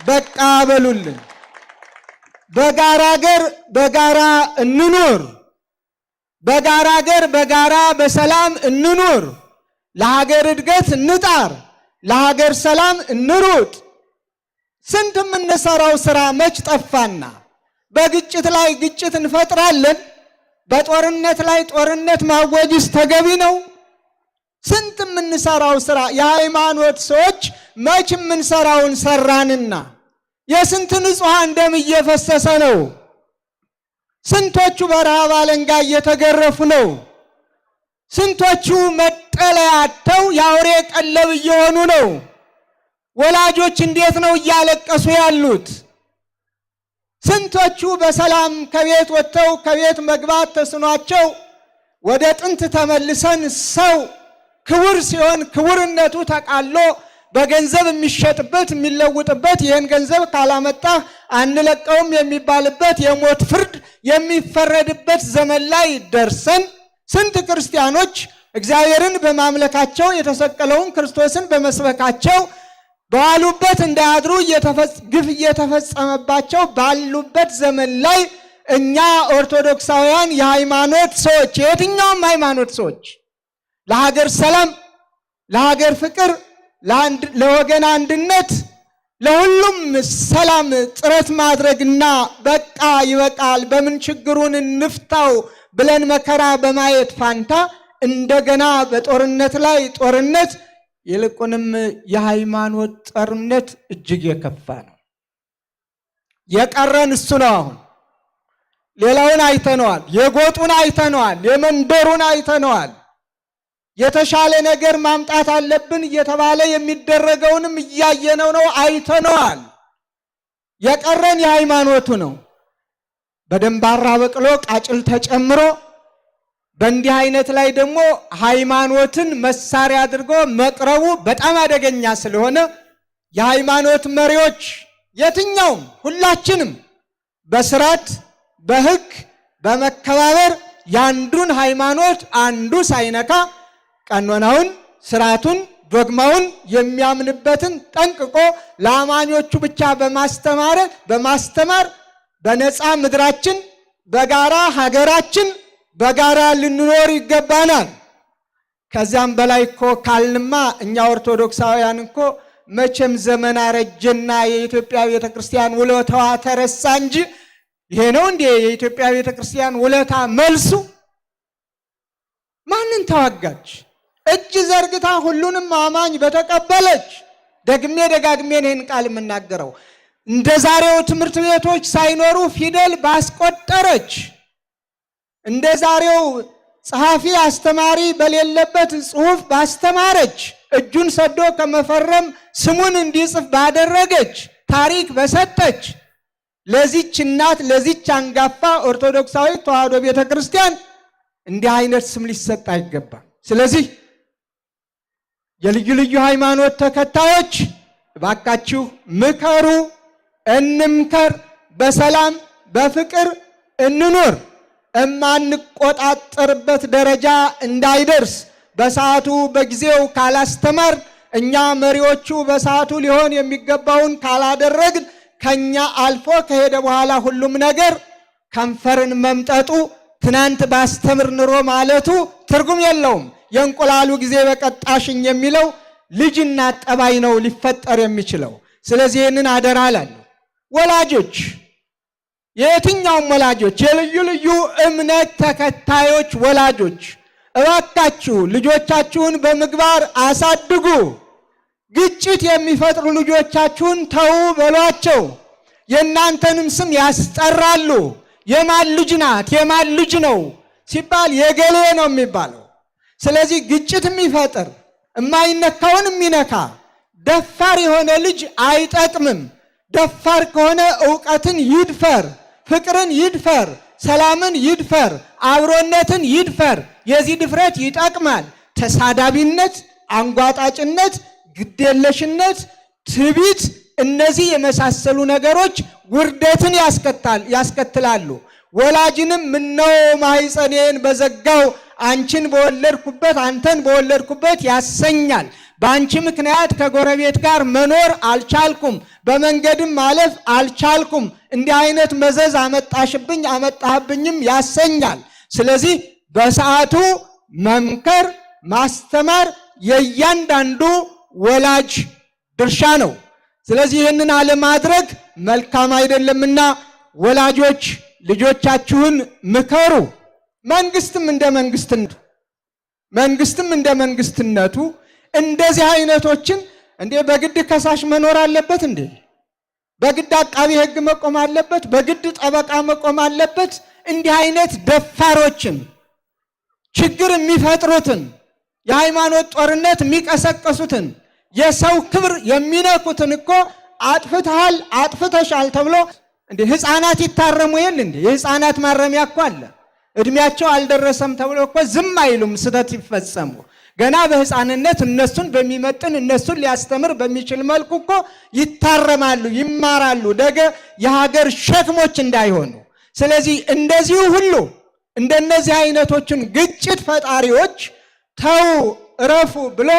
በቃ በሉልን። በጋራ አገር በጋራ እንኑር። በጋራ አገር በጋራ በሰላም እንኑር። ለሀገር እድገት እንጣር። ለሀገር ሰላም እንሩጥ። ስንት የምንሰራው ስራ መች ጠፋና በግጭት ላይ ግጭት እንፈጥራለን። በጦርነት ላይ ጦርነት ማወጅስ ተገቢ ነው? ስንት የምንሰራው ስራ፣ የሃይማኖት ሰዎች መች የምንሰራውን ሰራንና? የስንት ንጹሐን ደም እየፈሰሰ ነው። ስንቶቹ በረሃብ አለንጋ እየተገረፉ ነው። ስንቶቹ መጠለያ አጥተው የአውሬ ቀለብ እየሆኑ ነው። ወላጆች እንዴት ነው እያለቀሱ ያሉት? ስንቶቹ በሰላም ከቤት ወጥተው ከቤት መግባት ተስኗቸው፣ ወደ ጥንት ተመልሰን ሰው ክቡር ሲሆን ክቡርነቱ ተቃሎ በገንዘብ የሚሸጥበት የሚለውጥበት፣ ይህን ገንዘብ ካላመጣህ አንለቀውም የሚባልበት፣ የሞት ፍርድ የሚፈረድበት ዘመን ላይ ደርሰን ስንት ክርስቲያኖች እግዚአብሔርን በማምለካቸው፣ የተሰቀለውን ክርስቶስን በመስበካቸው በዋሉበት እንዳያድሩ ግፍ እየተፈጸመባቸው ባሉበት ዘመን ላይ እኛ ኦርቶዶክሳውያን የሃይማኖት ሰዎች፣ የየትኛውም ሃይማኖት ሰዎች ለሀገር ሰላም፣ ለሀገር ፍቅር፣ ለወገን አንድነት፣ ለሁሉም ሰላም ጥረት ማድረግና በቃ ይበቃል፣ በምን ችግሩን እንፍታው ብለን መከራ በማየት ፋንታ እንደገና በጦርነት ላይ ጦርነት፣ ይልቁንም የሃይማኖት ጦርነት እጅግ የከፋ ነው። የቀረን እሱ ነው። አሁን ሌላውን አይተነዋል። የጎጡን አይተነዋል። የመንደሩን አይተነዋል። የተሻለ ነገር ማምጣት አለብን እየተባለ የሚደረገውንም እያየነው ነው፣ አይተነዋል። የቀረን የሃይማኖቱ ነው። በደንባራ በቅሎ ቃጭል ተጨምሮ በእንዲህ አይነት ላይ ደግሞ ሃይማኖትን መሳሪያ አድርጎ መቅረቡ በጣም አደገኛ ስለሆነ የሃይማኖት መሪዎች የትኛውም ሁላችንም በስርዓት፣ በሕግ፣ በመከባበር የአንዱን ሃይማኖት አንዱ ሳይነካ ቀኖናውን፣ ስርዓቱን፣ ዶግማውን የሚያምንበትን ጠንቅቆ ለአማኞቹ ብቻ በማስተማር በነፃ ምድራችን፣ በጋራ ሀገራችን በጋራ ልንኖር ይገባናል። ከዚያም በላይ እኮ ካልንማ እኛ ኦርቶዶክሳውያን እኮ መቼም ዘመን አረጀና የኢትዮጵያ ቤተክርስቲያን ውለታዋ ተረሳ እንጂ ይሄ ነው እንዴ የኢትዮጵያ ቤተክርስቲያን ውለታ መልሱ? ማንን ተዋጋች? እጅ ዘርግታ ሁሉንም አማኝ በተቀበለች። ደግሜ ደጋግሜ ይህን ቃል የምናገረው እንደ ዛሬው ትምህርት ቤቶች ሳይኖሩ ፊደል ባስቆጠረች፣ እንደ ዛሬው ጸሐፊ አስተማሪ በሌለበት ጽሑፍ ባስተማረች፣ እጁን ሰዶ ከመፈረም ስሙን እንዲጽፍ ባደረገች፣ ታሪክ በሰጠች ለዚች እናት፣ ለዚች አንጋፋ ኦርቶዶክሳዊ ተዋሕዶ ቤተ ክርስቲያን እንዲህ አይነት ስም ሊሰጥ አይገባም። ስለዚህ የልዩ ልዩ ሃይማኖት ተከታዮች እባካችሁ ምከሩ፣ እንምከር፣ በሰላም በፍቅር እንኑር። እማንቆጣጠርበት ደረጃ እንዳይደርስ በሰዓቱ በጊዜው ካላስተማር፣ እኛ መሪዎቹ በሰዓቱ ሊሆን የሚገባውን ካላደረግን ከኛ አልፎ ከሄደ በኋላ ሁሉም ነገር ከንፈርን መምጠጡ፣ ትናንት ባስተምር ኑሮ ማለቱ ትርጉም የለውም። የእንቁላሉ ጊዜ በቀጣሽኝ የሚለው ልጅና ጠባይ ነው ሊፈጠር የሚችለው። ስለዚህ ይህንን አደራ እላለሁ። ወላጆች፣ የየትኛውም ወላጆች፣ የልዩ ልዩ እምነት ተከታዮች ወላጆች እባካችሁ ልጆቻችሁን በምግባር አሳድጉ። ግጭት የሚፈጥሩ ልጆቻችሁን ተዉ በሏቸው። የእናንተንም ስም ያስጠራሉ። የማን ልጅ ናት፣ የማን ልጅ ነው ሲባል የገሌ ነው የሚባለው። ስለዚህ ግጭት የሚፈጥር፣ የማይነካውን የሚነካ ደፋር የሆነ ልጅ አይጠቅምም። ደፋር ከሆነ እውቀትን ይድፈር፣ ፍቅርን ይድፈር፣ ሰላምን ይድፈር፣ አብሮነትን ይድፈር። የዚህ ድፍረት ይጠቅማል። ተሳዳቢነት፣ አንጓጣጭነት፣ ግዴለሽነት፣ ትዕቢት፣ እነዚህ የመሳሰሉ ነገሮች ውርደትን ያስከትላሉ። ወላጅንም ምነው ማህፀኔን በዘጋው አንቺን በወለድኩበት፣ አንተን በወለድኩበት ያሰኛል። በአንቺ ምክንያት ከጎረቤት ጋር መኖር አልቻልኩም፣ በመንገድም ማለፍ አልቻልኩም፣ እንዲህ አይነት መዘዝ አመጣሽብኝ አመጣህብኝም ያሰኛል። ስለዚህ በሰዓቱ መምከር ማስተማር የእያንዳንዱ ወላጅ ድርሻ ነው። ስለዚህ ይህንን አለማድረግ መልካም አይደለምና ወላጆች ልጆቻችሁን ምከሩ። መንግስትም እንደ መንግስትነቱ እንደዚህ አይነቶችን እንዴ በግድ ከሳሽ መኖር አለበት እንዴ? በግድ አቃቢ ሕግ መቆም አለበት? በግድ ጠበቃ መቆም አለበት? እንዲህ አይነት ደፋሮችን፣ ችግር የሚፈጥሩትን፣ የሃይማኖት ጦርነት የሚቀሰቅሱትን፣ የሰው ክብር የሚነኩትን እኮ አጥፍተሃል አጥፍተሻል ተብሎ እንዴ ህፃናት ይታረሙ የለ እንዴ? የህፃናት ማረሚያ እኮ አለ። እድሜያቸው አልደረሰም ተብሎ እኮ ዝም አይሉም ስህተት ይፈጸሙ። ገና በሕፃንነት እነሱን በሚመጥን እነሱን ሊያስተምር በሚችል መልኩ እኮ ይታረማሉ፣ ይማራሉ፣ ነገ የሀገር ሸክሞች እንዳይሆኑ። ስለዚህ እንደዚሁ ሁሉ እንደነዚህ አይነቶችን ግጭት ፈጣሪዎች ተው እረፉ ብሎ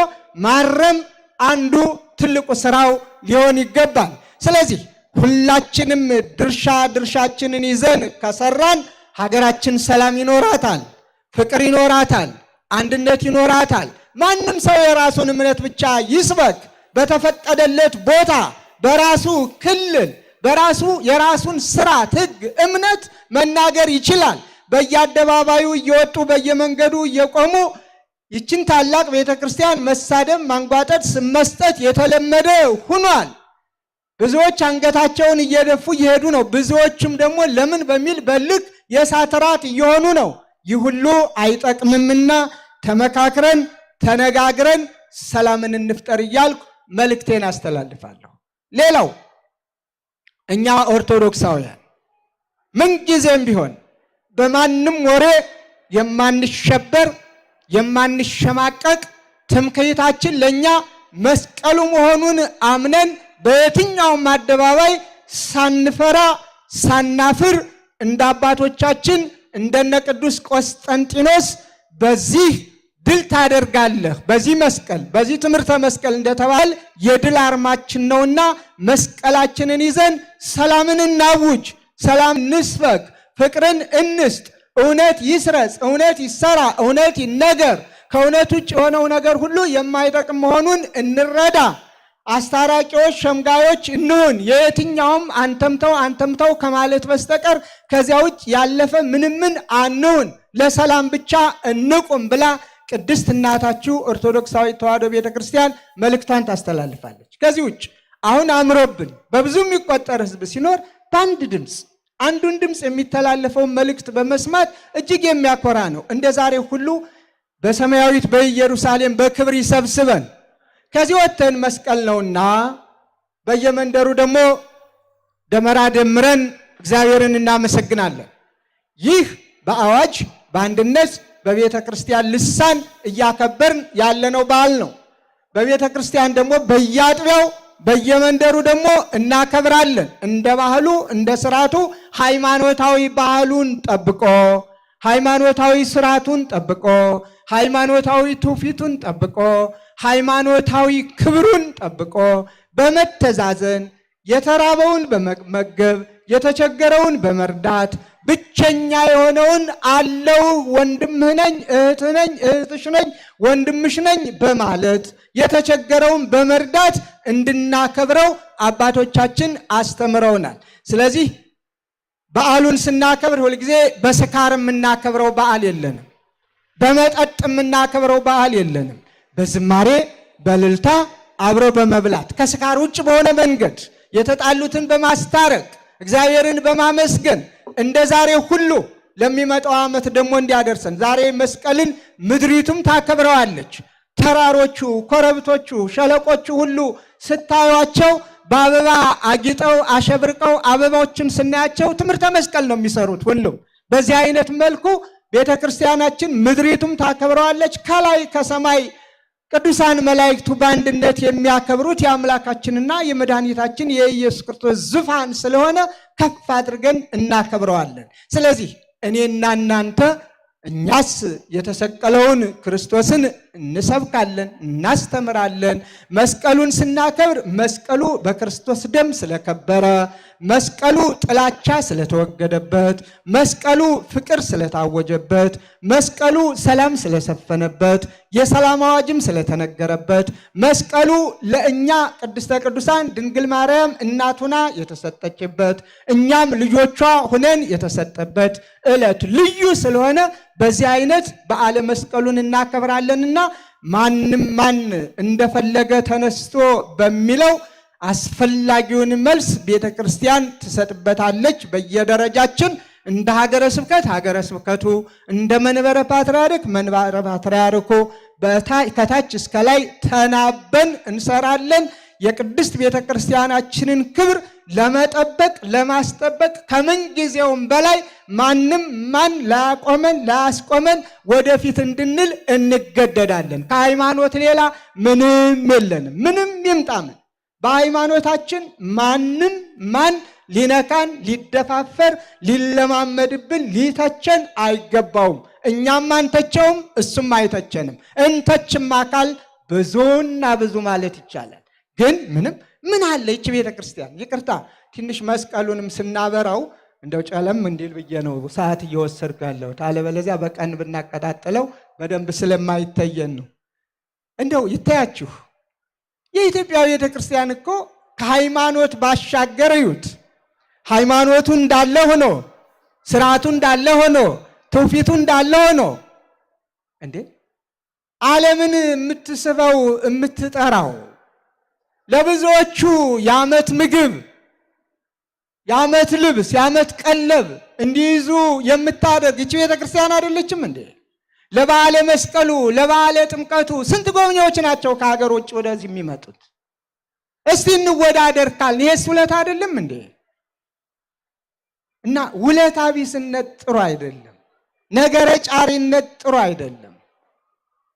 ማረም አንዱ ትልቁ ስራው ሊሆን ይገባል። ስለዚህ ሁላችንም ድርሻ ድርሻችንን ይዘን ከሰራን ሀገራችን ሰላም ይኖራታል፣ ፍቅር ይኖራታል፣ አንድነት ይኖራታል። ማንም ሰው የራሱን እምነት ብቻ ይስበክ። በተፈቀደለት ቦታ በራሱ ክልል በራሱ የራሱን ስርዓት፣ ሕግ፣ እምነት መናገር ይችላል። በየአደባባዩ እየወጡ በየመንገዱ እየቆሙ ይችን ታላቅ ቤተ ክርስቲያን መሳደብ፣ ማንጓጠጥ፣ ስም መስጠት የተለመደ ሁኗል። ብዙዎች አንገታቸውን እየደፉ እየሄዱ ነው። ብዙዎችም ደግሞ ለምን በሚል በልክ የእሳት ራት እየሆኑ ነው። ይህ ሁሉ አይጠቅምምና ተመካክረን ተነጋግረን ሰላምን እንፍጠር እያልኩ መልእክቴን አስተላልፋለሁ። ሌላው እኛ ኦርቶዶክሳውያን ምንጊዜም ቢሆን በማንም ወሬ የማንሸበር የማንሸማቀቅ ትምክህታችን ለእኛ መስቀሉ መሆኑን አምነን በየትኛውም አደባባይ ሳንፈራ ሳናፍር እንደ አባቶቻችን እንደነ ቅዱስ ቆስጠንጢኖስ በዚህ ድል ታደርጋለህ፣ በዚህ መስቀል፣ በዚህ ትምህርተ መስቀል እንደተባል የድል አርማችን ነውና መስቀላችንን ይዘን ሰላምን እናውጅ፣ ሰላም እንስበክ፣ ፍቅርን እንስጥ። እውነት ይስረጽ፣ እውነት ይሰራ፣ እውነት ይነገር። ከእውነት ውጭ የሆነው ነገር ሁሉ የማይጠቅም መሆኑን እንረዳ። አስታራቂዎች፣ ሸምጋዮች እንሁን። የየትኛውም አንተምተው አንተምተው ከማለት በስተቀር ከዚያ ውጭ ያለፈ ምንምን አንሁን። ለሰላም ብቻ እንቁም ብላ ቅድስት እናታችሁ ኦርቶዶክሳዊ ተዋሕዶ ቤተክርስቲያን መልእክቷን ታስተላልፋለች። ከዚህ ውጭ አሁን አምሮብን በብዙ የሚቆጠር ሕዝብ ሲኖር በአንድ ድምፅ አንዱን ድምፅ የሚተላለፈውን መልእክት በመስማት እጅግ የሚያኮራ ነው። እንደ ዛሬ ሁሉ በሰማያዊት በኢየሩሳሌም በክብር ይሰብስበን። ከዚህ ወጥተን መስቀል ነውና በየመንደሩ ደግሞ ደመራ ደምረን እግዚአብሔርን እናመሰግናለን። ይህ በአዋጅ በአንድነት በቤተ ክርስቲያን ልሳን እያከበርን ያለነው በዓል ነው። በቤተ ክርስቲያን ደግሞ በየአጥቢያው በየመንደሩ ደግሞ እናከብራለን። እንደ ባህሉ እንደ ስርዓቱ ሃይማኖታዊ ባህሉን ጠብቆ ሃይማኖታዊ ስርዓቱን ጠብቆ ሃይማኖታዊ ትውፊቱን ጠብቆ ሃይማኖታዊ ክብሩን ጠብቆ በመተዛዘን የተራበውን በመመገብ የተቸገረውን በመርዳት ብቸኛ የሆነውን አለው ወንድምህ ነኝ እህትህ ነኝ እህትሽ ነኝ ወንድምሽ ነኝ በማለት የተቸገረውን በመርዳት እንድናከብረው አባቶቻችን አስተምረውናል። ስለዚህ በዓሉን ስናከብር ሁልጊዜ በስካር የምናከብረው በዓል የለንም። በመጠጥ የምናከብረው በዓል የለንም። በዝማሬ በእልልታ አብሮ በመብላት ከስካር ውጭ በሆነ መንገድ የተጣሉትን በማስታረቅ እግዚአብሔርን በማመስገን እንደ ዛሬ ሁሉ ለሚመጣው ዓመት ደግሞ እንዲያደርሰን ዛሬ መስቀልን ምድሪቱም ታከብረዋለች። ተራሮቹ፣ ኮረብቶቹ፣ ሸለቆቹ ሁሉ ስታዩቸው በአበባ አጊጠው አሸብርቀው አበባዎችን ስናያቸው ትምህርተ መስቀል ነው የሚሰሩት ሁሉም። በዚህ አይነት መልኩ ቤተ ክርስቲያናችን ምድሪቱም ታከብረዋለች። ከላይ ከሰማይ ቅዱሳን መላእክቱ በአንድነት የሚያከብሩት የአምላካችንና የመድኃኒታችን የኢየሱስ ክርስቶስ ዙፋን ስለሆነ ከፍ አድርገን እናከብረዋለን። ስለዚህ እኔና እናንተ እኛስ የተሰቀለውን ክርስቶስን እንሰብካለን፣ እናስተምራለን። መስቀሉን ስናከብር መስቀሉ በክርስቶስ ደም ስለከበረ፣ መስቀሉ ጥላቻ ስለተወገደበት፣ መስቀሉ ፍቅር ስለታወጀበት፣ መስቀሉ ሰላም ስለሰፈነበት፣ የሰላም አዋጅም ስለተነገረበት፣ መስቀሉ ለእኛ ቅድስተ ቅዱሳን ድንግል ማርያም እናቱና የተሰጠችበት፣ እኛም ልጆቿ ሁነን የተሰጠበት ዕለት ልዩ ስለሆነ በዚህ አይነት በዓለ መስቀሉን እናከብራለንና ማንም ማን እንደፈለገ ተነስቶ በሚለው አስፈላጊውን መልስ ቤተ ክርስቲያን ትሰጥበታለች። በየደረጃችን እንደ ሀገረ ስብከት ሀገረ ስብከቱ፣ እንደ መንበረ ፓትርያርክ መንበረ ፓትርያርኩ ከታች እስከ ላይ ተናበን እንሰራለን። የቅድስት ቤተ ክርስቲያናችንን ክብር ለመጠበቅ ለማስጠበቅ ከምን ጊዜውም በላይ ማንም ማን ላያቆመን ላያስቆመን ወደፊት እንድንል እንገደዳለን። ከሃይማኖት ሌላ ምንም የለንም። ምንም ይምጣምን በሃይማኖታችን ማንም ማን ሊነካን ሊደፋፈር ሊለማመድብን ሊተቸን አይገባውም። እኛም አንተቸውም፣ እሱም አይተቸንም። እንተችም አካል ብዙና ብዙ ማለት ይቻላል። ግን ምንም ምን አለ ይቺ ቤተ ክርስቲያን፣ ይቅርታ ትንሽ መስቀሉንም ስናበራው እንደው ጨለም እንዲል ብዬ ነው ሰዓት እየወሰድኩ ያለሁት። አለበለዚያ በቀን ብናቀጣጥለው በደንብ ስለማይተየን ነው። እንደው ይታያችሁ የኢትዮጵያ ቤተ ክርስቲያን እኮ ከሃይማኖት ባሻገር እዩት። ሃይማኖቱ እንዳለ ሆኖ፣ ስርዓቱ እንዳለ ሆኖ፣ ትውፊቱ እንዳለ ሆኖ እንዴ ዓለምን የምትስበው የምትጠራው ለብዙዎቹ የዓመት ምግብ፣ የዓመት ልብስ፣ የዓመት ቀለብ እንዲይዙ የምታደርግ ይቺ ቤተ ክርስቲያን አይደለችም እንዴ? ለበዓለ መስቀሉ ለበዓለ ጥምቀቱ ስንት ጎብኚዎች ናቸው ከሀገር ውጭ ወደዚህ የሚመጡት? እስቲ እንወዳደር ካልን ይሄስ ውለታ አይደለም እንዴ? እና ውለታ ቢስነት ጥሩ አይደለም። ነገረ ጫሪነት ጥሩ አይደለም።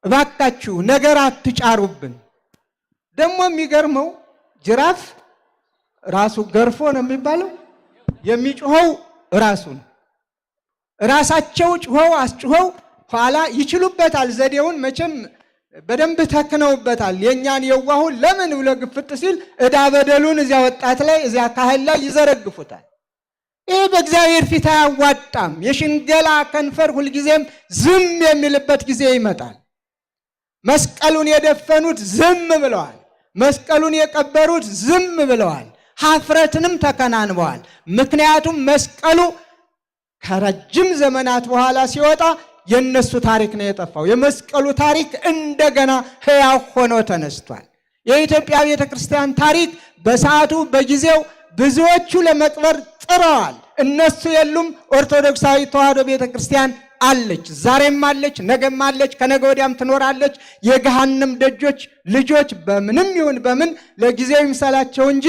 እባካችሁ ነገር አትጫሩብን። ደግሞ የሚገርመው ጅራፍ ራሱ ገርፎ ነው የሚባለው። የሚጮኸው ራሱ ነው። ራሳቸው ጮኸው አስጮኸው ኋላ ይችሉበታል። ዘዴውን መቼም በደንብ ተክነውበታል። የእኛን የዋሁን ለምን ብሎ ግፍጥ ሲል ዕዳ በደሉን እዚያ ወጣት ላይ እዚያ ካህን ላይ ይዘረግፉታል። ይህ በእግዚአብሔር ፊት አያዋጣም። የሽንገላ ከንፈር ሁልጊዜም ዝም የሚልበት ጊዜ ይመጣል። መስቀሉን የደፈኑት ዝም ብለዋል። መስቀሉን የቀበሩት ዝም ብለዋል። ሀፍረትንም ተከናንበዋል። ምክንያቱም መስቀሉ ከረጅም ዘመናት በኋላ ሲወጣ የነሱ ታሪክ ነው የጠፋው። የመስቀሉ ታሪክ እንደገና ሕያው ሆኖ ተነስቷል። የኢትዮጵያ ቤተ ክርስቲያን ታሪክ በሰዓቱ በጊዜው ብዙዎቹ ለመቅበር ጥረዋል። እነሱ የሉም። ኦርቶዶክሳዊ ተዋሕዶ ቤተ ክርስቲያን አለች፣ ዛሬም አለች፣ ነገም አለች፣ ከነገ ወዲያም ትኖራለች። የገሃነም ደጆች ልጆች በምንም ይሁን በምን ለጊዜው ይምሰላቸው እንጂ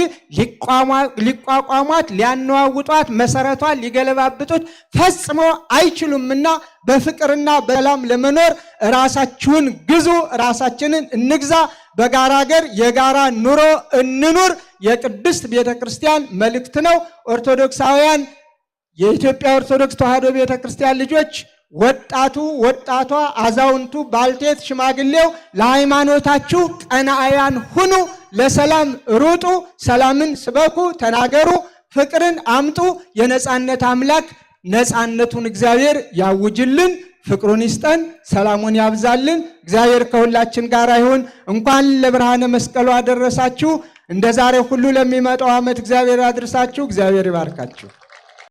ሊቋቋሟት፣ ሊያነዋውጧት፣ መሰረቷን ሊገለባብጡት ፈጽሞ አይችሉምና በፍቅርና በሰላም ለመኖር ራሳችሁን ግዙ፣ ራሳችንን እንግዛ። በጋራ ሀገር የጋራ ኑሮ እንኑር። የቅድስት ቤተ ክርስቲያን መልእክት ነው። ኦርቶዶክሳውያን የኢትዮጵያ ኦርቶዶክስ ተዋሕዶ ቤተ ክርስቲያን ልጆች ወጣቱ፣ ወጣቷ፣ አዛውንቱ፣ ባልቴት፣ ሽማግሌው ለሃይማኖታችሁ ቀናአያን ሁኑ። ለሰላም ሩጡ፣ ሰላምን ስበኩ፣ ተናገሩ፣ ፍቅርን አምጡ። የነጻነት አምላክ ነጻነቱን እግዚአብሔር ያውጅልን፣ ፍቅሩን ይስጠን፣ ሰላሙን ያብዛልን። እግዚአብሔር ከሁላችን ጋር ይሁን። እንኳን ለብርሃነ መስቀሉ አደረሳችሁ። እንደ ዛሬ ሁሉ ለሚመጣው ዓመት እግዚአብሔር ያድርሳችሁ። እግዚአብሔር ይባርካችሁ።